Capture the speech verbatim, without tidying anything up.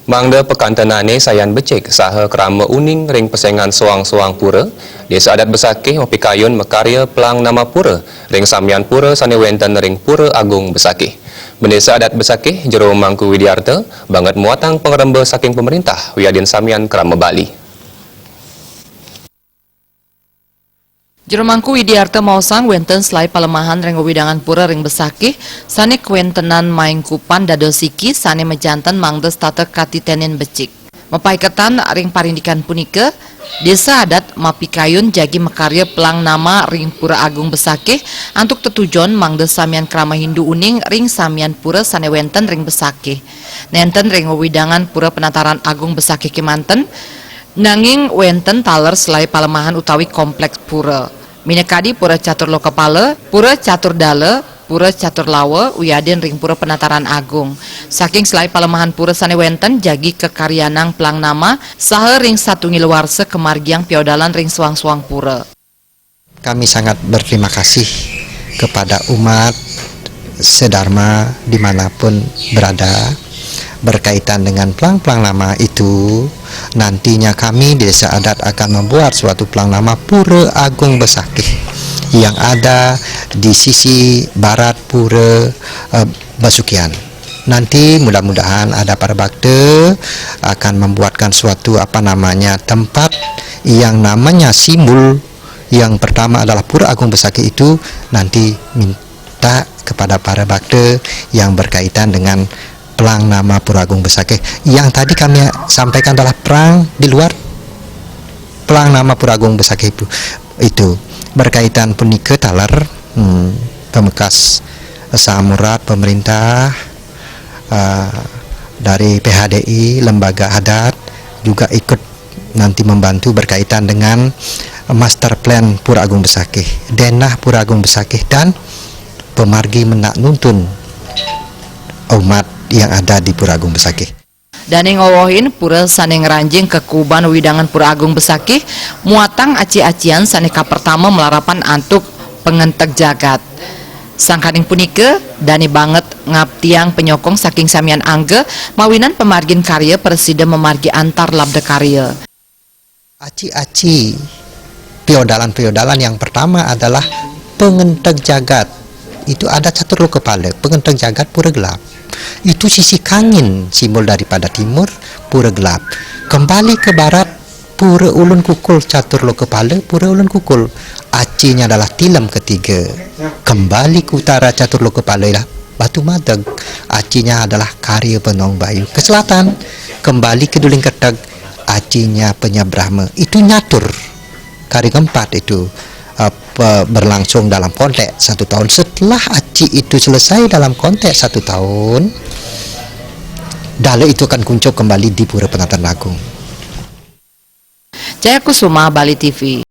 Mangda pekantenané sayan becik saha krama uning ring pesengan soang-soang pura, Désa Adat Besakih mapikayun makarya plang nama pura ring samian pura sané wénten ring Pura Agung Besakih. Bendésa Adat Besakih, Jero Mangku Widiarta, banget muatang pangremba saking pamréntah wiadin samian krama Bali. Jero Mangku Widiarta maosang wénten selaé palemahan ring wewidangan pura ring Besakih, sané kawéntenan maingkupan dados siki sané majanten mangda setata katiténin becik. Mapaiketan ring parindikan punika, Désa Adat mapikayun jagi makarya plang nama ring Pura Agung Besakih antuk tetujon mangda samian krama Hindu uning ring samian pura sané wénten ring Besakih. Nénten ring wewidangan Pura Penataran Agung Besakih kémanten, nanging wénten taler selaé palemahan utawi kompleks pura. Minakadi Pura Catur Lokapala, Pura Catur Dala, Pura Catur Lawa, wiadin ring Pura Penataran Agung. Saking selaé palemahan pura sané wénten, jagi kakaryanang plang nama, saha ring satunggilawarsa kamargiang piodalan ring soang-soang pura. Kami sangat berterima kasih kepada umat sedharma dimanapun berada. Berkaitan dengan plang-plang nama itu, nantinya kami Désa Adat akan membuat suatu plang nama Pura Agung Besakih yang ada di sisi barat Pura, eh, Basukian. Nanti mudah-mudahan ada para bakta akan membuatkan suatu, apa namanya, tempat yang namanya simbol yang pertama adalah Pura Agung Besakih itu, nanti minta kepada para bakta yang berkaitan dengan plang nama Pura Agung Besakih. Yang tadi kami sampaikan adalah plang di luar plang nama Pura Agung Besakih itu. Itu berkaitan punika taler, hmm, pamekas samurat pemerintah, eh, dari P H D I, lembaga adat juga ikut nanti membantu berkaitan dengan master plan Pura Agung Besakih, denah Pura Agung Besakih, dan pemargi menak nuntun umat yang ada di Pura Agung Besakih. Dané ngowohin pura sané ngranjing kakuuban wewidangan Pura Agung Besakih, muatang aci-acian sané kapertama malarapan antuk pangenteg jagat. Sangkaning punika, dané banget ngaptiang panyokong saking samian angga mawinan pamargin karya prasida mamargi antar labda karya. Aci-aci piodalan-piodalan yang pertama adalah pangenteg jagat. Itu ada catur lokapala, pangenteg jagat pura gelap. Itu sisi kangin, simbol daripada timur, pura gelap. Kembali ke barat, pura ulun kukul, catur lokapala, pura ulun kukul. Acinya adalah tilem ketiga. Kembali ke utara, catur lokapala ialah batu madeg. Acinya adalah karya penong bayu. Ke selatan, kembali ke duling keteg, acinya penyabrahma. Itu nyatur. Karya keempat itu, eh, pe-, berlangsung dalam konteks satu tahun. Setelah aci itu selesai dalam konteks satu tahun, dala itu akan kuncup kembali di Pura Penataran Agung. Jaya Kusuma, Bali T V.